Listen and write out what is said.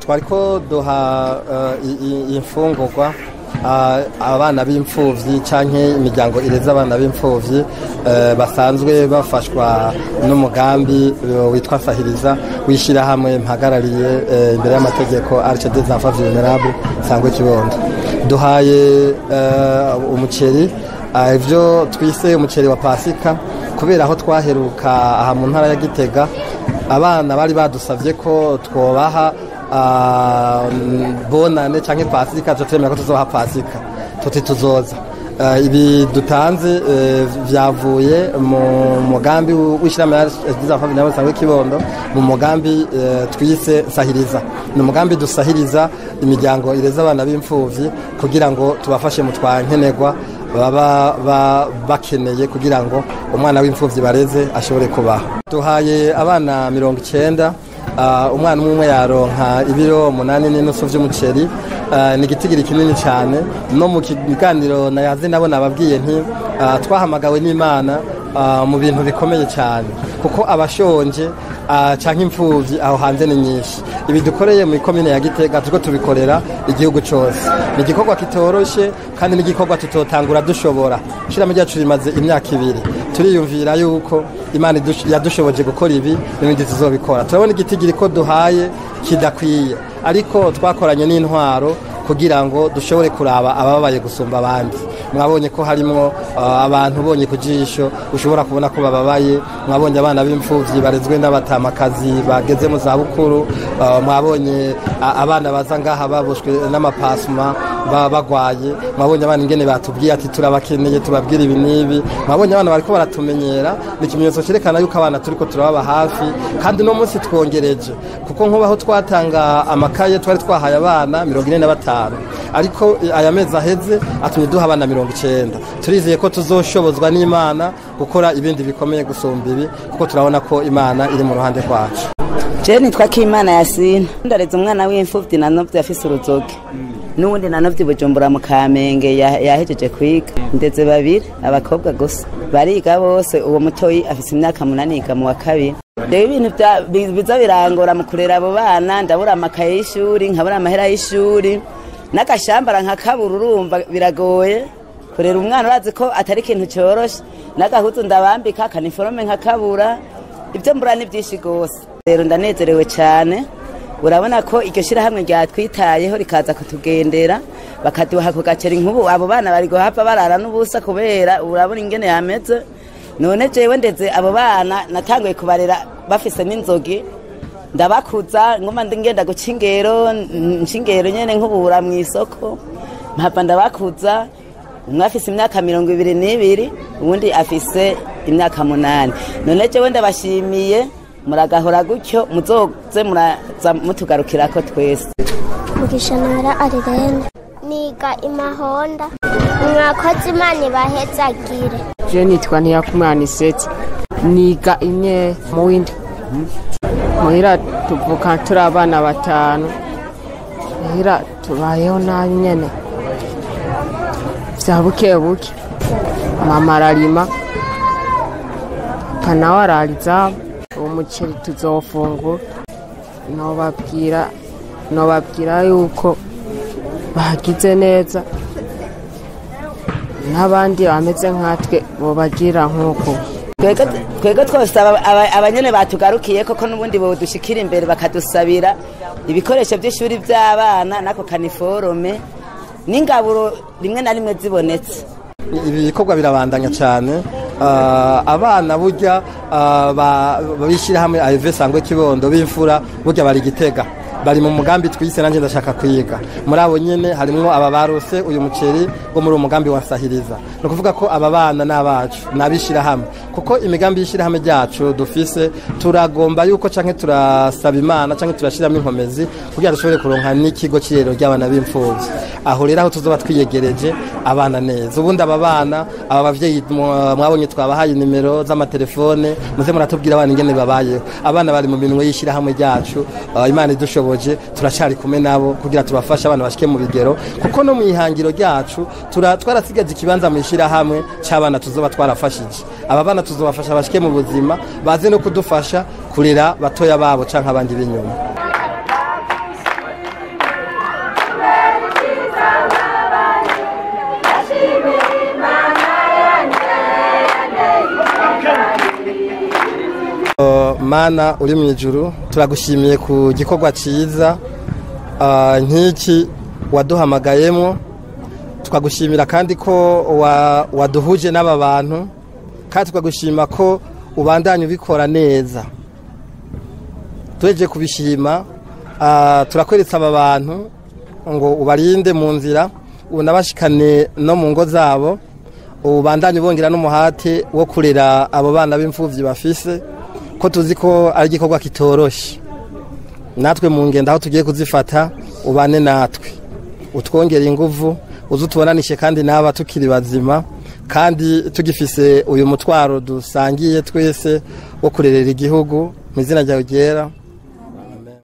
Twariko duha imfungurwa abana b'imfuvyi canke imiryango ireze abana b'imfuvyi basanzwe bafashwa n'umugambi witwa Sahiriza w'ishirahamwe mpagarariye imbere y'amategeko Arche des Enfants Vulnérables Sangwe Kibondo. Duhaye umuceri, ivyo twise umuceri wa Pasika, kubera aho twaheruka aha mu ntara ya Gitega abana bari badusavye ko twobaha bonane canke Pasika, tutemera ko tuzoha Pasika, tuti tuzoza. Ibi dutanze vyavuye mu mugambi w'ishirahamwe des Enfants Vulnérables Sangwe Kibondo, mu mugambi twise Sahiriza. Ni umugambi dusahiriza imiryango ireze abana b'imfuvyi kugira ngo tubafashe mu twankenerwa baba bakeneye kugira ngo umwana w'imfuvyi bareze ashobore kubaho. Duhaye abana 90, umwana umwe yaronka ibiro 8.5 vy'umuceri. Ni igitigiri kinini cyane. No mu kiganiro nayaze nabo nababwiye nti twahamagawe n'Imana mu bintu bikomeye cyane, kuko abashonje canke imfuvyi aho hanze ni nyinshi. Ibi dukoreye mu komine ya Gitega turiko tubikorera igihugu cose. Ni igikorwa kitoroshe kandi ni igikorwa tutotangura dushobora. Ishirahamwe ryacu rimaze imyaka 2, turiyumvira yuko Imana yadushoboje gukora ibi n'ibindi tuzobikora. Turabona igitigiri ko duhaye kidakwiye, ariko twakoranye n'intwaro kugira ngo dushobore kuraba ababaye gusumba abandi. Mwabonye ko harimo abantu ubonye ku jisho ushobora kubona ko bababaye, mwabonye abana b'imfuvyi barezwe n'abatamakazi bageze mu zabukuru, mwabonye abana baza ngaha baboshwe n'amapasuma bagwaye, mwabonye abana ingene batubwiye ati turabakeneye tubabwira ibi n'ibi, mwabonye abana bariko baratumenyera. Ni ikimenyetso cerekana yuko abana turiko turababa hafi, kandi no munsi twongereje, kuko nkubaho twatanga amakaye twari twahaye abana 45, ariko aya mezi aheze atumye duha abana 90. Turizeye ko tuzoshobozwa n'Imana gukora ibindi bikomeye gusumba ibi, kuko turabona ko Imana iri mu ruhande rwacu. Je nitwa Kimana Yasina, ndareze umwana w'imfuvyi nanovye afise uruzoge, n'uwundi nanovye Bujumbura mu Kamenge yahejeje kwiga. Ndeze babiri abakobwa gusa bariga bose. Uwo mutoyi afise imyaka 8 yiga mu wa 2. Rero ibintu biza birangora mu kurera abo bana, ndabura amakaye y'ishuri, nkabura amahera y'ishuri, n'agashambara nkakabura. Urumva biragoye kurera umwana, urazi ko atari ikintu cyoroshe. N'agahuzu ndabambika, akaniforome nkakabura, ibyo mbura ni byinshi gose. Rero ndanezerewe cyane, urabona ko iryo shirahamwe ryatwitayeho rikaza kutugendera bakaduha ku gaceri. Nk'ubu abo bana bari guhava barara n'ubusa kubera urabona ingene yameze. None jewe ndeze abo bana natanguye kubarera bafise n'inzogi, ndabakuza ngoma ngenda guca ingero, nca ingero nyene nkubura mu isoko, mpava ndabakuza. Umwe afise imyaka 22, uwundi afise imyaka 8. None jewe ndabashimiye, muragahora gutyo, muzoze muraza mutugarukirako twese. Mugishanara Arirene, niga imahonda. Mwakoze, Imana ibahezagire. Je nitwa Ntiyakumwana Iseti, niga imwe mu windi. Muhira tuvuka turi abana 5, muhira tubayeho nabi nyene vya buke buke. Mama ararima, papa nawe arariza. Uwo muceri tuzofungura, nobabwira yuko bagize neza, n'abandi bameze nkatwe bobagira nk'uko. Twebwe twosaba abanyene batugarukiye koko n'ubundi bodushikira imbere bakadusabira ibikoresho by'ishuri by'abana n'ako kaniforome n'ingaburo rimwe na rimwe zibonetse. Ibi bikorwa birabandanya cyane. Abana burya bishyirahamwe AEV Sangwe Kibondo b'imfura burya bari Gitega, bari mu mugambi twise nanjye ndashaka kwiga. Muri abo nyene harimwo aba barose uyu muceri wo muri umugambi wa Sahiriza. Ni ukuvuga ko aba bana n'abacu nabishirahamwe, kuko imigambi y'ishirahamwe ryacu dufise turagomba yuko canke turasaba Imana canke turashiramo inkomezi kugira dushobore kuronka n'ikigo c'irero ry'abana b'imfuvyi. Aho rero aho tuzoba twiyegereje abana neza. Ubundi aba bana, aba bavyeyi mwabonye twabahaye nimero z'amatelefone, muze muratubwira abana ingene babayeho. Abana bari mu minwe y'ishirahamwe ryacu, Imana idushoboje turacari kumwe nabo kugira tubafashe abana bashike mu bigero, kuko no mu ihangiro ryacu twarasigaje ikibanza mu ishirahamwe c'abana tuzoba twarafashije. Aba bana tuzobafasha bashike mu buzima, baze no kudufasha kurera batoya babo canke abandi b'inyuma. Mana uri mu ijuru, turagushimiye ku gikorwa cyiza nk'iki waduhamagayemo. Tukagushimira kandi ko waduhuje n'aba bantu, kandi tukagushima ko ubandanya ubikora neza. Tuhejeje kubishima, turakweretse aba bantu ngo ubarinde mu nzira, unabashikane no mu ngo zabo, ubandanye ubongera n'umuhate wo kurera abo bana b'imfubyi bafise, ko tuzi ko ari igikorwa kitoroshe. Natwe mu ngendo aho tugiye kuzifata, ubane natwe, utwongere inguvu, uze utubonanishe kandi n'aba tukiri bazima, kandi tugifise uyu mutwaro dusangiye twese wo kurerera igihugu. Mu izina ryawe ryera.